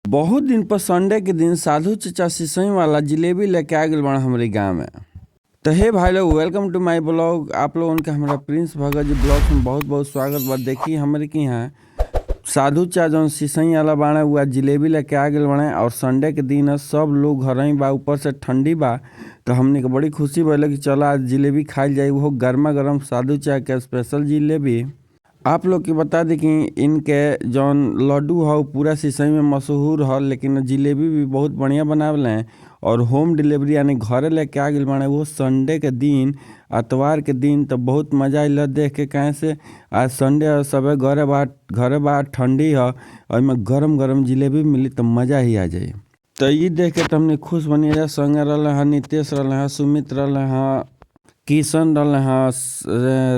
बहुत दिन पर संडे के दिन साधु चचा सिसई वाला जिलेबी लेके आ गइल बाड़न हमरे गांव में। त हे भाई लोग, welcome two my blog. आप लोगन के हमरा प्रिंस भगत जी ब्लॉग में बहुत बहुत स्वागत बा। देखी हमरे के यहाँ साधु चा जौन सिसई वाला बाड़े उ आज जिलेबी लेके आ गइल बाड़े और संडे के दिन ह, सब लोग घरही बा, ऊपर से ठंडी बा त हमनी के बड़ी खुशी भइल कि चला आज जिलेबी खाइल जाई, उहो गरमा गरम साधु चा के स्पेशल जिलेबी। आप लोग के बता दी कि इनके जौन लड्डू ह उ पूरा सिसई में मशहूर ह, लेकिन जिलेबी भी बहुत बढ़िया बनावेले और होम डिलीवरी यानी घरे लेके आ गइल बाड़े वो संडे के दिन, आतवार के दिन। त बहुत मजा आइल देख के, काहे से आज संडे ह, सबे घरे बा, ठंडी ह, ओइमे गरम गरम जिलेबी मिली त मजा ही आ जाई। त इ देख के त हमनी खुश बनी जा। संगे रहले ह नितेश रहले ह, सुमित रहले ह, किशन रहले ह,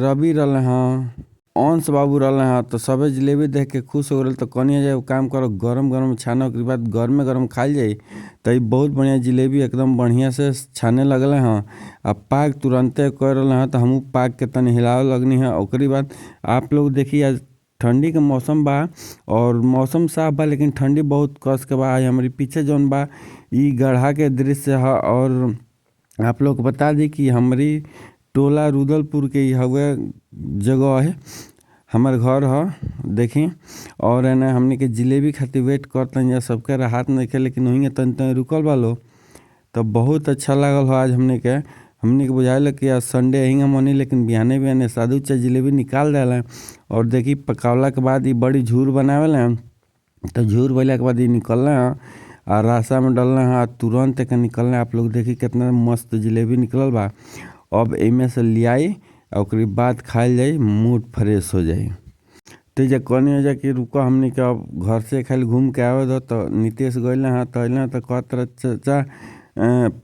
रवि रहले ह, अंश बाबू रहले ह। त सबे जिलेबी देख के खुश हो गइल। त कहनी जा काम करो, गरम गरम छानो के बाद गरमे गरम खाइल जाई। त इ बहुत बढ़िया जिलेबी एकदम बढ़िया से छाने लगले ह आ पाग तुरंते कर रहले ह त हमहू पाग के तनी हिलावे लगनी ह। ओकरी बाद आप लोग देखी, आज ठंडी के मौसम बा और मौसम साफ बा, लेकिन ठंडी बहुत कस के बा। हमरे पीछे जौन बा इ गढ़ा के दृश्य ह और आप लोग के बता दी कि हमरी टोला रुदलपुर के इ हउवे जगह है, हमर घर ह देखी। और एने हमनी के जिलेबी खातिर वेट करतनी जा, सबके राहत नइखे लेकिन ओहिंगे तनी तनी रुकल बा लोग। त बहुत अच्छा लागल ह आज हमनी के बुझाइल कि आज संडे यही मनी, लेकिन बिहाने बिहाने साधु चा जिलेबी निकाल देले। और देखी पकावला के बाद इ बड़ी झूर बनावेले, त झूर भइला के बाद इ निकलले ह आ रसा में डलले ह, तुरंत एके निकलले। आप लोग देखी केतना मस्त जिलेबी निकलल बा। अब एमे से लियाई आ ओकरी बाद खाइल जाई, मूड फ्रेश हो जाई। त एइजा कहनी जा कि रुको, हमनी के अब घर से खाली घूम के आवे दो। त नितेश गइले ह त अइले त कहत रहे, चाचा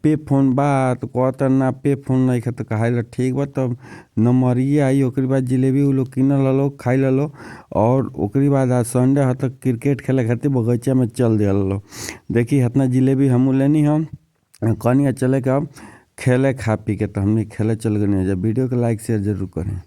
पे फोन बा? त कहत ना, पे फोन नइखे। त कहाइल ठीक बा, तब नमरिए आई। ओकरी बाद जिलेबी उ लोग किनल लो, खाइल लो और ओकरी बाद आज संडे ह त क्रिकेट खेले खातिर बगीचा में चल दिहल लो। देखी हेतना जिलेबी हमहू लेनी हम, कहनी चले के अब खेले खा पी के, त हमनी खेले चल गनी। वीडियो के लाइक शेयर जरूर करी।